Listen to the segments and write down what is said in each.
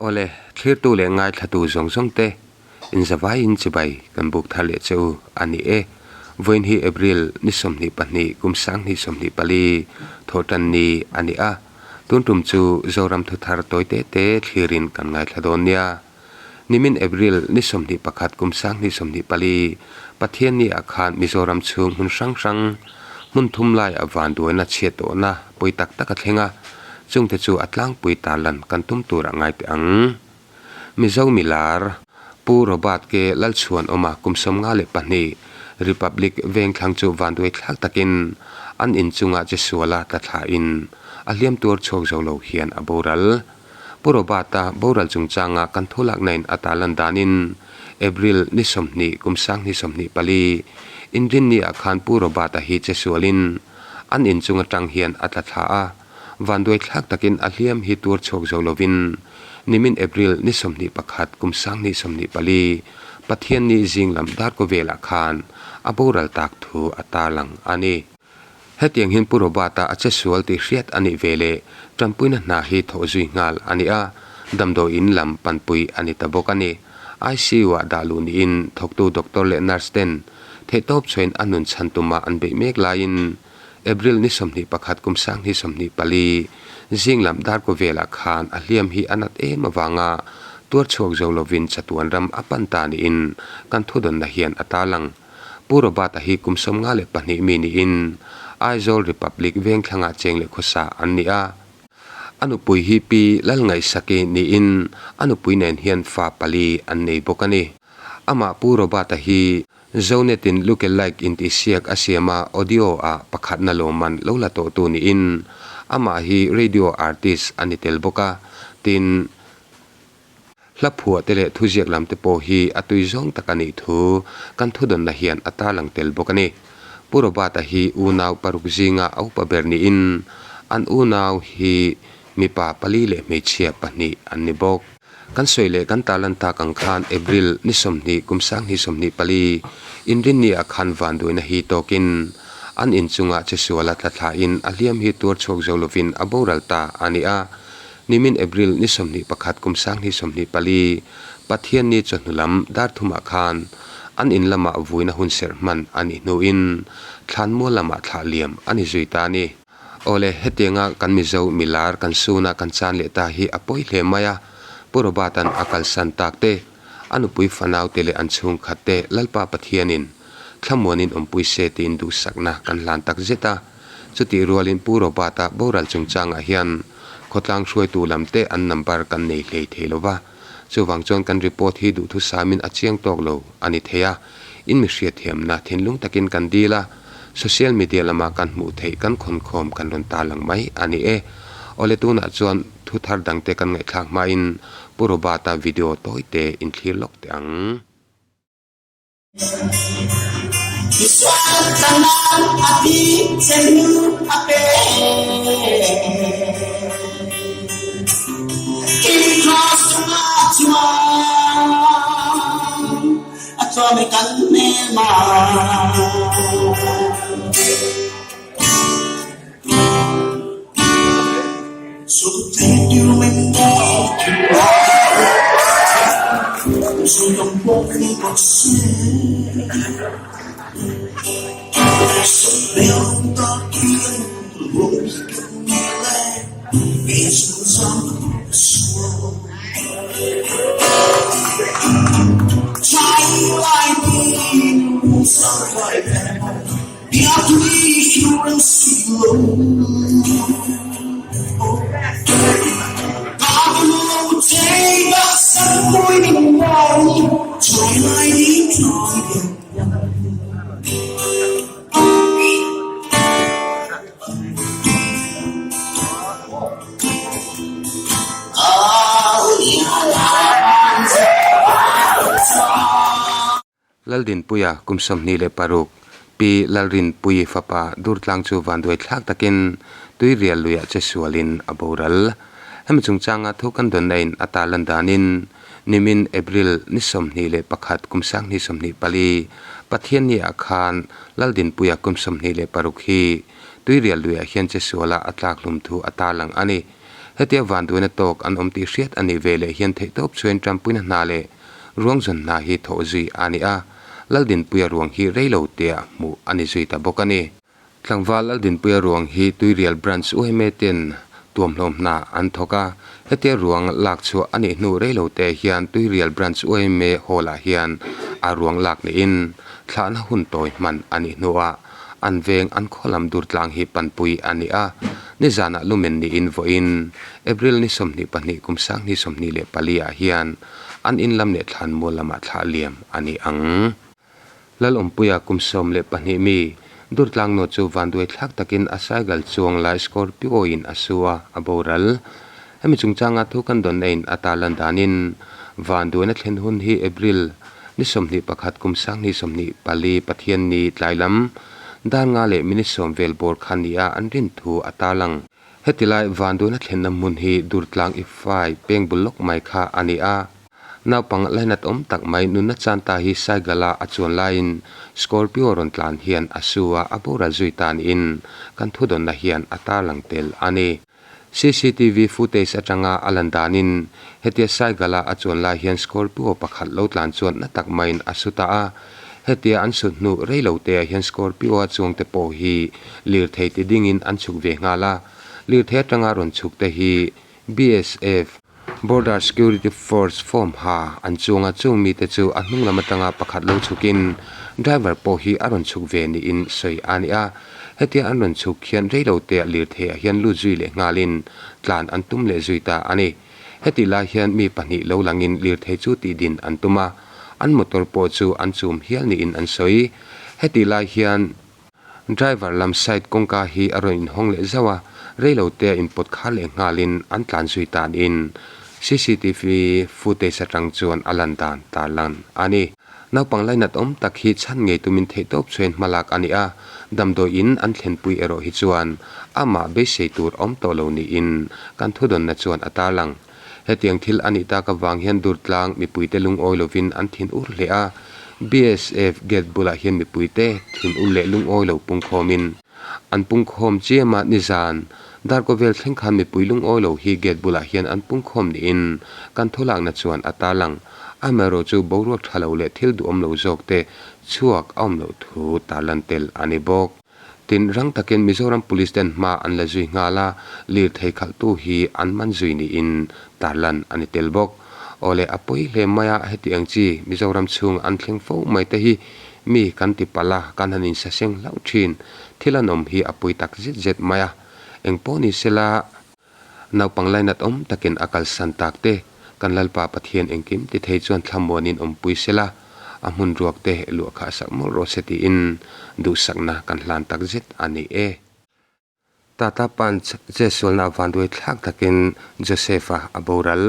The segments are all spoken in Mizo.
Awle, thlirtu leh ngaithlatu zawng zawng te inzavaiin chibai kan buk thar leh che u a ni e. Vawiin hi April ni 22 kum 2024 thawhtan ni a ni a, tun tum chu Zoram thuthar tawi te te thlirin kan ngaithla dawn nia. Nimin April ni 21 kum 2024 Pathianni ah khan Mizoram chhung hmun hrang hrang hmun thum lai a vanduaina chhiat tawhna pawi tak tak a thleng a, chungte chu a tlangpui tarlan kan tum tur a ngai teh ang. Mizo milar Pu Robert K. Lalchhuanawma kum 52 Republic Vengthlang chu vanduai thlak takin an inchunga chesuala tla thlain a hliam tuar chhuak zo lo hian a boral. Pu Robert-a boral chungchanga kan thu lakna in a tarlan danin April ni 20 kum 2024 Inrinni ah khan Pu Robert-a hi che sualin an inchung atang hian a tla thla a, vanduai thlak takin a hliam hi tuar chhuak zo lovin nimin April ni 21 kum 2024 Pathianni zing lam darkaw velah khan a boral tak thu a tarlang a ni. Hetiang hian Pu Robert-a a che sual tih hriat a nih ve leh tanpuina hna hi thawh zui nghal a ni a, damdawi in lam panpui a ni ta bawk a ni. ICU-ah dah luh niin thawktu doctor leh nurse ten theihtawp chhuain a nun chhan tuma an beih mek laiin April ni 21 kum 2024 zing lam darkaw velah khan a hliam hi a nat em avanga tuar chhuak zo lovin chatuan ram a pan ta niin kan thudawnna hian a tarlang. Pu Robert-a hi kum 52 mi niin Aizawl Republic Vengthlangah cheng leh khawsa an ni a. A nupui hi Pi Lalngaihsaki niin a nupui nen hian fa pali an nei bawk a ni. Amah Pu Robert-a hi Zonet-in Lookalike intihsiak a siam a audio-ah pakhatna lawmman lo la tawhtu niin amah hi radio artist a ni tel bawk a, tin, Hla phuah te leh thuziak lam te pawh hi a tui zawng tak a nih thu kan thudawnna hian a tarlang tel bawk a ni. Pu Robert-a hi unau paruk zinga a upa ber niin an unau hi mipa pali leh hmeichhia pahnih an ni bawk. Kan sawi leh kan tarlan tak ang khan April ni 20 kum 2024 Inrinni ah khan vanduaina hi tawkin an inchungah chesuala tla thlain a hliam hi tuar chhuak zo lovin a boral ta a ni a. Nimin April ni 21 kum 2024 Pathianni chawhnu lam dar thumah khan an in lamah vuina hun serh hman a nih hnuin thlanmual lamah thlah liam a ni zui ta a ni. Awle, hetianga kan Mizo milar kan suna kan chan leh ta hi a pawi hle mai a, Pu Robert-a'n a kalsan tak te, a nupui fanau te leh an chhungkhat te Lalpa Pathianin thlamuanin awmpui se tiin duhsakna kan hlan tak zet a. Chutih rualin Pu Robert-a boral chungchangah hian khawtlang hruaitu lam te an number kan nei hlei thei lo va, chuvang chuan kan report hi duhthusamin a chiang tawk lo a ni thei a, in mi hriatthiamna thinlung takin kan dil a, social media lama kan hmuh theih kan khawnkhawm kan rawn tarlang mai a ni e. Awle tunah chuan thu thar dangte kan ngaihthlak hmain Pu Robert-a video tawi te inthlir lawk teh ang. Laldinpuia kum 26, Pi Lalrinpuii fapa Durtlang chu vanduai thlak takin Tuirial luiah che sualin a boral. Hemi chungchanga thu kan dawnna in a tarlan danin nimin April ni 21 kum 2024 Pathianni ah khan Laldinpuia kum 26 hi Tuirial luiah hian che suala a tlak hlum thu a tarlang a ni. Hetia vanduaina tawk an awm tih hriat a nih ve leh hian theihtawp chhuain Trumpuina hna leh ruang zawn hna hi thawh zui a ni a, Laldinpuia ruang hi reilo tea hmuh a ni zui ta bawk a ni. Tlangval Laldinpuia ruang hi Tuirial Branch UMA ten tuamhlawm hna an thawk a, hetia ruang lak chhuah a nih hnu reilo te hian Tuirial Branch UMA Hall ah hian a ruang lak niin thlahna hun tawi hman a nih hnuah an veng an khaw lam dur tlang hi panpui a ni a, nizanah lumen niin vawiin April ni 22 kum 2024 ah hian an in lam leh thlanmual lamah thlah liam a ni ang. Lalawmpuia kum 12 mi Durtlangnaw chu vanduai thlak takin a cycle chuang lai Scorpio in a su a, a boral. Hemi chungchanga thu kan dawn na in a tarlan danin vanduaina thlen hun hi April ni 21 kum 2024 Pathianni tlai lam dar nga leh minute sawm vel bawr kha nia an rin thu a tarlang. Heti lai vanduaina thlenna hmun hi Durtlang i fai peng bul lawk mai kha a ni a. Naupang lainat awm tak mai nunna chan ta hi Saigala a chuan laiin Scorpio rawn tlan hian a su a, a boral zui ta niin kan thudawnna hian a tarlang tel a ni. Cctv footage atanga a lan danin hetia Saigala a chuan lai hian Scorpio pakhat lo tlan chuan na tak maiin a su ta a. Hetia an sut hnu rei lo te ah hian Scorpio a chuangte pawh hi lirthei ti dingin an chhuk ve nghal a. Lirthei atanga rawn chhuk te hi BSF, Border Security Force, form ha an chuang a, chung mite chu a hnung lam atanga pakhat lo chhukin driver pawh hi a rawn chhuk ve niin sawi a ni a. Hetia an rawn chhuk hian rei lo te ah lirthei ah hian lut zui leh nghalin tlan an tum leh zui ta a ni. Hetih lai hian mi pahnih lo langin lirthei chu tihdin an tum a, an motor pawh chu an chum hial niin an sawi. Hetih lai hian driver lam side kawngka hi a rawn inhawng leh zauh a, rei lo te ah inpawt khar leh nghalin an tlan zui ta niin cctv footage atang chuan a lan dan tarlan a ni. Naupang lainat awm tak hi chhan ngei tumin theihtawp chhuain hmalak a ni a, damdawi in an thlenpui erawh hi chuan amah beisei tur awm tawh lo niin kan thudawnna chuan a tarlang. Hetiang thil a nih tak avang hian Durtlang mipuite lungawi lovin an thin ur hle a, BSF gate bulah hian mipuite thin ur leh lungawi lo pungkhawmin an pungkhawm chiam a, nizan Darkawvel thleng khan mipui lungawi lo hi gate bulah hian an pungkhawm niin kan thulakna chuan a tarlang. Amaherawh chu boruak tha lo leh thil duhawm lo zawk te chhuak a awm loh thu tarlan tel a ni bawk. Tin, rang takin Mizoram Police ten hma an la zui nghal a, lirthei khalhtu hi an man zui niin tarlan a ni tel bawk. Awle, a pawi hle mai a, heti ang chi Mizoram chhung an thleng fo mai te hi mi kan ti palh a, kan han insaseng hlauh thin. Thil an awm hi a pawi tak zet zet mai a, engpawh ni sela, Naupang lainat awm takin a kalsan tak te, kan Lalpa Pathian engkim ti thei chuan thlamuanin awmpui sela, a hmun ruak te luah khah sak mawlh rawh se tiin duhsakna kan hlan tak zet a ni e. Tata Punch chetsualna vanduai thlak takin Joseph-a a boral.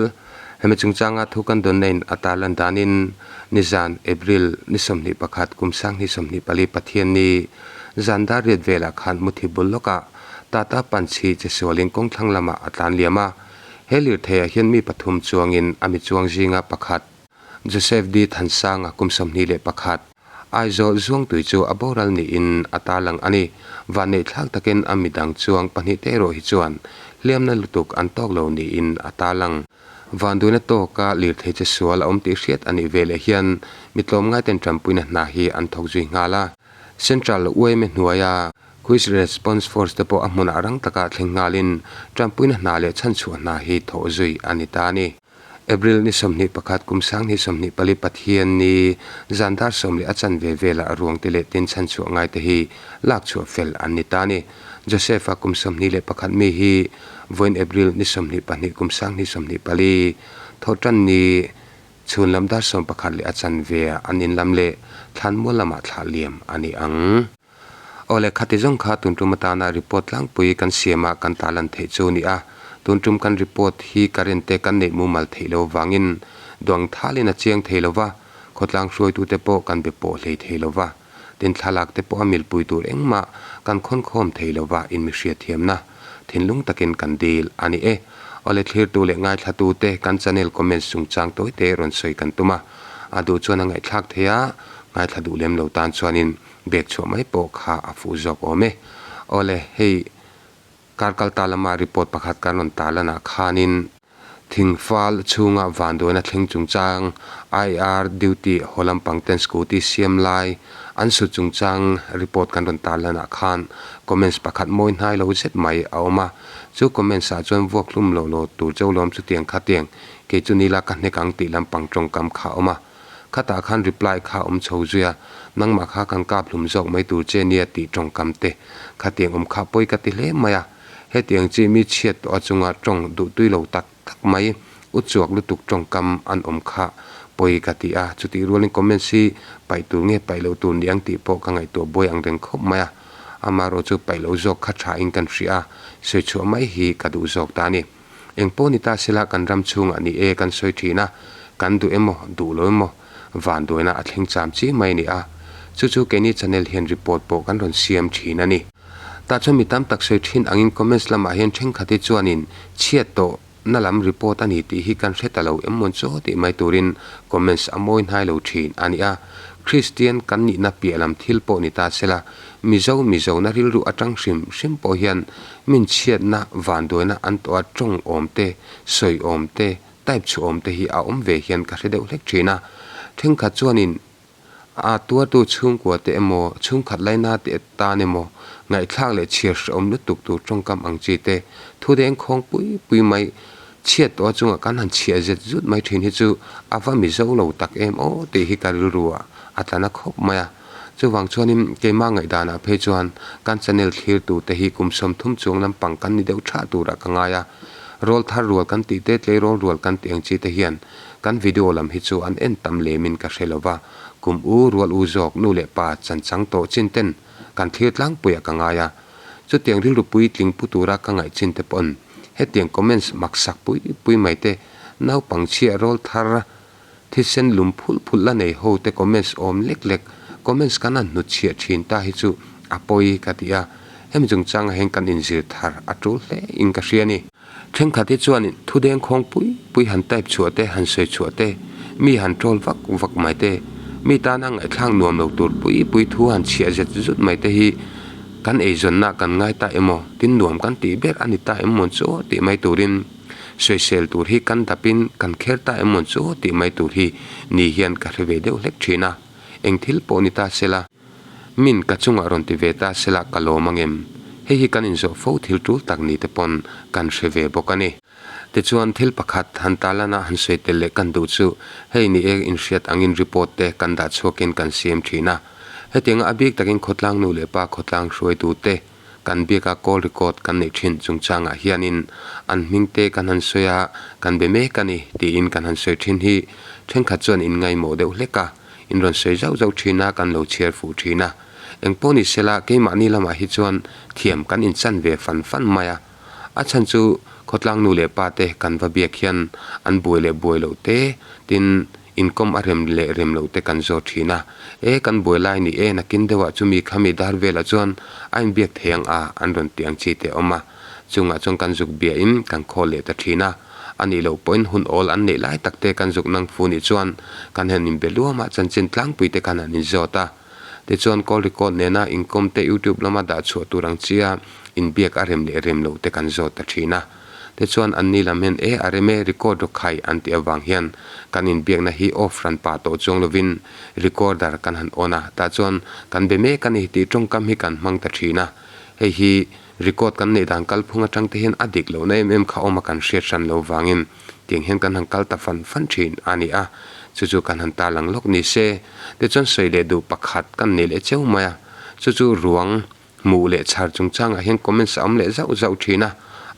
Hemi chungchanga thu kan dawnna in a tarlan danin nizan April ni 21 kum 2024 Pathianni zan dar riat velah khan muthi bul lawkah Tata Punch hi chesualin kawngthlang lamah a tlan liam a. He lirtheiah hian mi pathum chuangin a mi chuang zinga pakhat, Joseph D. Thansanga kum 21, Aizawl Zuangtui chu a boral niin a tarlang a ni. Vanneihthlak takin a mi dang chuang pahnihte erawh hi chuan hliamna lutuk an tawk lo niin a tarlang. Vanduaina tawka lirthei chesual a awm tih hriat a nih veleh hian mi tlawmngaiten tanpuina hna hi an thawk zui nghal a. Central UMA hnuaia Quick Response Force te pawh a hmunah rang taka thleng nghalin tanpuina hna leh chhanchhuah hna hi thawh zui a ni ta a ni. April ni 21 kum 2024 Pathian ni zan dar sawm leh a chanve velah ruangte leh tin chhanchhuah ngaite hi lakchhuah fel an ni ta a ni. Joseph-a kum 21 mi hi vawiin April ni 22 kum 2024 thawhtan ni chhun lam dar 11 leh a chanve ah an inlam leh thlanmual lamah thlah liam a ni ang. Awle, khati zawng kha tun tum atana report tlangpui kan siama kan tarlan theih chu a ni a. Tun tum kan report hi current te kan neih mumal theih lo vangin duang thalin a chiang thei lo va, khawtlang hruaitute pawh kan be pawh hlei thei lo va, tin thlalak te pawh a milpui tur engmah kan khawnkhawm thei lo va in mi hriatthiamna thinlung takin kan dil a ni e. Awle, thlirtu leh ngaithlatute kan channel comments chungchang tawite rawn sawi kan tum a, a duh chuan a ngaihthlak thei a, ngaithla duh lem lo tan chuanin Bag chhuah mai pawh kha a fuh zawk awm e. Awle, hei Kar kalta lama report pakhat kan rawn tarlanah khanin thingfal chhunga vanduaina thleng chungchang IR duty haw lampang ten scooty siam lai an sut chungchang report kan rawn tarlanah khan comments pakhat mawi hnai lo zet mai a awm a. Chu comments ah chuan vuak hlum lo lo tur cheu lawm chutiang khatiang kei chu nila ka hnek ang tih lampang tawngkam kha a awm a. Khatah khan reply kha awm chho zui a, nangmah kha kan kap hlum zawk mai tur che nia tih tawngkam te khatiang awm kha pawi ka ti hle mai a. Hetiang chi mi chhiat tawh a chunga tawng duhtui lo tak tak mai, u chuak lutuk tawngkam an awm kha pawi ka ti a, chutih rualin comments hi paih tur nge paih loh tur ni ang tih pawh ka ngaihtuah buai ang reng khawp mai a, amaherawh chu paih loh zawk kha tha in kan hria a, sawi chhuah mai hi ka duh zawk ta a ni. Eng pawh ni ta sela kan ram chhungah ni e kan sawi thin a, kan duh emaw duh lo emaw vanduaina a thleng cham chi mai a ni a, chu chu keini channel hian report pawh kan rawn siam thin a ni. Tah chuan mi tam tak sawi thin angin comments lamah hian thenkhat hi chuanin chhiat tawh na lam report a ni tih hi kan hre ta lo em mawn chaw tih mai turin comments a mawi hnai lo thin a ni a. Kristian kan nihna piah lam thil pawh ni ta sela Mizo Mizona rilru atang hrim hrim pawh hian min chhiatna vanduaina an tawh a tawng awm te, sawi awm te, type chhuah awm te hi a awm ve hian ka hre deuh hlek thin a. Thenkhat chuanin a tuartu chhungkua te emaw, chhungkhat laina te tan emaw, ngaihthlak leh chhiar hrehawm lutuk tur tawngkam ang chi te, thu deng khawng pui pui mai chhiat tawh a chungah kan han chhiah zet zut mai thin hi chu a va Mizo lo tak em aw tih hi ka rilru ah a tla na khawp mai a. Chuvang chuanin keimah ngaihdanah phei chuan kan channel thlirtute hi kum 30 chuang lampang kan ni deuh thah turah ka ngai a. Rawl thar rual kan tih te, tleirawl rual kan tih ang chi te hian kan video lam hi chu an en tam lemin ka hre lo va, kum u rual u zawk nu leh pa chanchang tawh chin ten kan thlir tlangpuiah ka ngai a. Chutiang rilru puitling pu tura ka ngaih chin te pawn hetiang comments maksak pui pui mai te naupang chhiah rawl thar Thisen lum phulh phulh la nei ho te comments awm lek lek, comments kan han hnut chhiah thin ta hi chu a pawi ka ti a, hemi chungchangah hian kan inzir thar a tul hle in ka hria a ni. Thenkhat hi chuan thu deng khawng pui pui han type chhuah te, han sawi chhuah te, mi han troll vak vak mai te, mi tana ngaihthlak nuam lo tur pui pui thu han chhiah zet zut mai te hi kan eizawnna kan ngai ta emaw tin nuam kan tih ber a ni ta em mawn chu tih mai turin Sawisel tur hi kan dapin kan kher ta em mawn chu tih mai tur hi ni hian ka hre ve deuh hlek thin a, eng thil pawh ni ta sela, min ka chungah rawn ti ve ta sela ka lawm ang em? Hei hi kan inzawh fo thil tul tak ni te pawn kan hre ve bawk a ni. Tichuan thil pakhat han talana han sawi tel leh kan duh chu hei ni e inhriat angin report te kan dah chhuakin kan siam thin a, hetianga a bik takin khawtlang nu leh pa khawtlang hruaitu te, Kan biaka call record kan neih thin chungchangah hianin an hming te kan han sawi a, kan be mek a ni tiin kan han sawi thin hi thenkhat chuan in ngaimawh deuh hlek a, in rawn sawi zauh zauh thin a, kan lo chhiar fuh thin a. Engpawh ni sela keimahni lamah hi chuan thiam kan inchan ve fan fan mai a. A chhan chu khawtlang nu leh pa te kan va biak hian an buai leh buai loh te tin inkawm a rem leh rem loh te kan zawt thin a. E kan buai lai ni e nakin deuhah chumi khami dar velah chuan a inbiak thei ang a an rawn tih ang chi te a awm a. Chungah chuan kan zuk biahin kan khawl leh ta thin a. A nih loh pawhin hun awl an neih lai tak te kan zuk nang fu nih chuan kan han inbe luam a chanchin tlangpui te khan han inzawt a. Tichuan call record nena inkawm te YouTube lama dah chhuah tur ang chia inbiak a rem leh rem loh te kan zawt ta thin a. Tichuan anni lam hian e a rem e record rawk khai an tih avang hian kan inbiakna hi off ran pah tawh chuang lovin recorder kan han on a, tah chuan kan be mek a ni tih tawngkam hi kan hmang ta thin a. Hei hi record kan neih dan kalphung atang te hian a dik lohna em em kha awm a kan hriat hran lo vangin Tiang hian kan han kal ta fan fan thin a ni a, chu chu kan han tarlang lawk ni se. Tichuan sawi leh duh pakhat kan nei leh cheu mai a, chu chu ruang hmuh leh chhar chungchangah hian comments a awm leh zauh zauh thin a,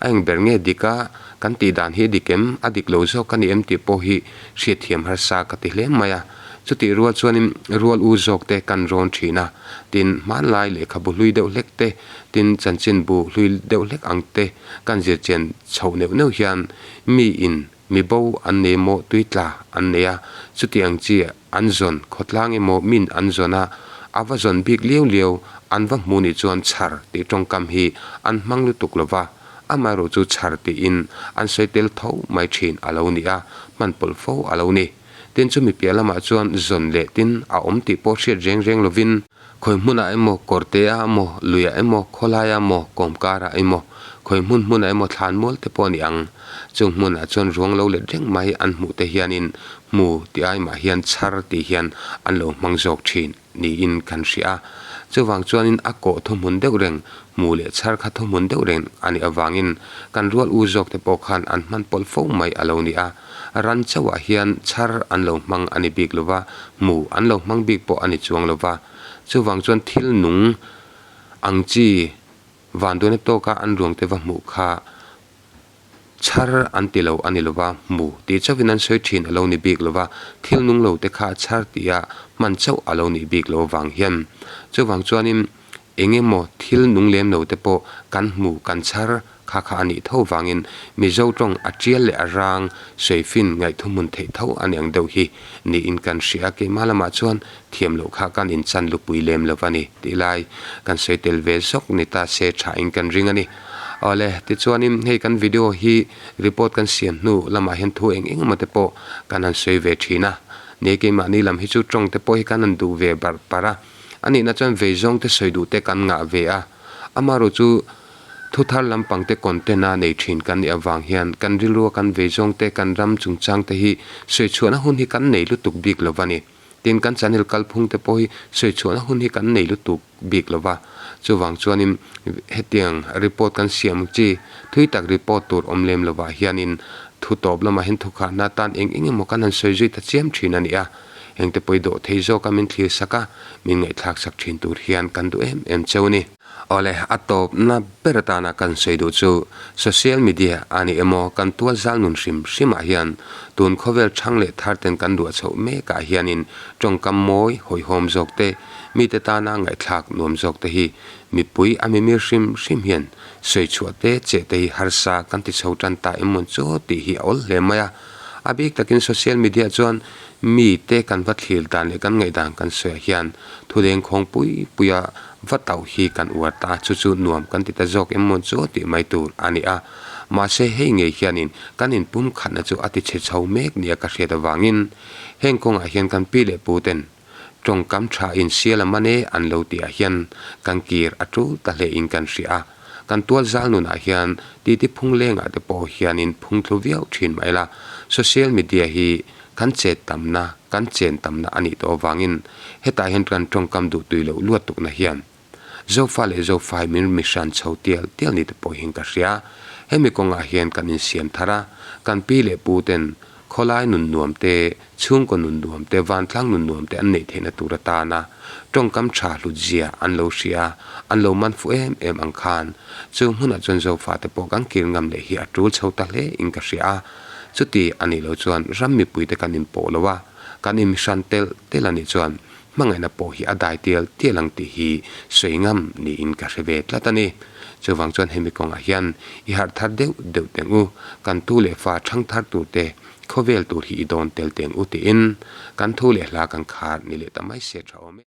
a eng ber nge dik a, kan tih dan hi a dik em, a dik lo zawk a ni em tih pawh hi hriatthiam harsa ka ti hle mai a. Chutih rual chuanin rual u zawk te kan rawn thin a, tin hmanlai lehkhabu hlui deuh hlek te, tin chanchinbu hlui deuh hlek ang te kan zirchian chhoh neuh neuh hian mi in mi bo an nei emaw tui tla an nei a, chuti ang chi an zawn khawtlang emaw min an zawn a, a va zawn bik liau liau an va hmu nih chuan chhar tih tawngkam hi an hmang lutuk lo va, amaherawh chu chhar tiin an sawi tel tho mai thin a lo ni a, hman pawlh fo a lo ni. Tin chumi piah lamah chuan zawn leh tin a awm tih pawh hriat reng reng lovin. Khawi hmunah emaw, kawrte ah emaw, luiah emaw, khawlaiah emaw, kawmkar ah emaw, khawi hmun hmunah emaw thlan mual te pawh a ni ang. Chung hmunah chuan ruang lo let reng mai an hmuh te hianin hmu tih ai mah hian chhar tih hian an lo hmang zawk thin niin kan hria a. Chuvang chuanin a kawh thuhmun deuh reng, hmu leh chhar kha thuhmun deuh reng a nih avangin kan rual u zawk te pawh khan an hman pawlh fo mai a lo ni a. Ran chauhah hian chhar an lo hmang a ni bik lo va, hmu an lo hmang bik pawh a ni chuang lo va. Chuvang chuan thil nung ang chi vanduaina tawka an ruangte va hmuh kha chhar an ti lo a ni lo va, hmu tih chauhin an sawi thin a lo ni bik lo va, thil nung lo te kha chhar tih a hman chauh a lo nih bik lo avang hian. Chuvang chuanin Eng emaw thil nung lem lo te pawh kan hmu kan chhar kha kha a nih tho vangin Mizo tawng a tial leh a rang sawifin ngaihthumhmun theih tho a ni ang deuh hi niin kan hria a, keimah lamah chuan thiam loh kha kan inchan lupui lem lo a ni tih lai kan sawi tel ve zawk ni ta se thain kan ring a ni. Awle, tichuanin hei kan video hi report kan siam hnu lamah hian thu eng eng emaw te pawh kan han sawi ve thin a, ni keimahni lam hi chu tawng te pawh hi kan han duh ve barh barh a. A nihna chuan vei zawng te sawi duh te kan ngah ve a, amaherawh chu thu thar lampang te content a nei thin kan nih avang hian kan rilrua kan vei zawng te kan ram chungchang te hi sawi chhuahna hun hi kan nei lutuk bik lo va ni. Tin, kan channel kalphung te pawh hi sawi chhuahna hun hi kan nei lutuk bik lo va, chuvang chuanin hetiang report kan siam chi thui tak report tur awm lem lovah hianin thu tawp lamah hian thukhatna atan eng eng emaw kan han sawi zui ta chiam thin a ni a. Engte pawh i dawh thei zawk a min thlir sak a, min ngaihthlak sak thin tur hian kan duh em em cheu ni. Awle, a tawpna ber atana kan sawi duh chu social media a ni emaw kan tual zal nun hrim hrimah hian tun khawvel thang leh thar ten kan duah chhoh mekah hianin tawngkam mawi hawihhawm zawk te, mite tana ngaihthlak nuam zawk te hi mipui a mimir hrim hrim hian sawi chhuah te cheh te hi harsa kan ti chho tan ta em mawn chu tih hi a awl hle mai a. A bik takin social media chuan mite kan va thlir dan leh kan ngaihdan kan sawiah hian thudeng khawng pui puia va tauh hi kan uar ta a, chu chu nuam kan ti ta zawk em mawn chu tih mai tur a ni a. Mahse hei ngei hianin kan inpum khatna chu a ti chhe chho mek nia ka hriat avangin heng kawngah hian kan pi leh pu ten tawngkam tha in sial a man e an lo tihah hian kan kir a tul ta hle in kan hria a. Kan tual zal nunah hian titi phung lengah te pawh hianin phung thlu viau thin mah ila, social media hi kan chet tamna, kan chen tamna a nih tawh avangin hetah hian kan tawngkam duh tui loh luat tukna hian Zofa leh Zofai min mi hran chho tial tial ni te pawh hian ka hria. Hemi kawngah hian kan insiam thar a, kan pi leh pu ten khawlai nun nuam te, chhungkaw nun nuam te, vantlang nun nuam te an neih theihna tur atana tawngkam tha hlut zia an lo hria a, an lo man fuh em em ang khan chu hmunah chuan Zofa te pawh kan kir ngam leh hi a tul chho ta hle in ka hria a. Chuti a nih loh chuan ram mipuite kan inpawh lo a, kan inmihran telh telh a nih chuan Hmangaihna pawh hi a dai tial tial ang tih hi sawi ngam niin ka hre ve tlat a ni. Chuvang chuan hemi kawngah hian i harh thar deuh deuh teng u, kan tu leh fa thang thar tur te khawvel tur hi i dawn tel teng u tiin kan thu leh hla kan khar ni leh ta mai se tha awm e.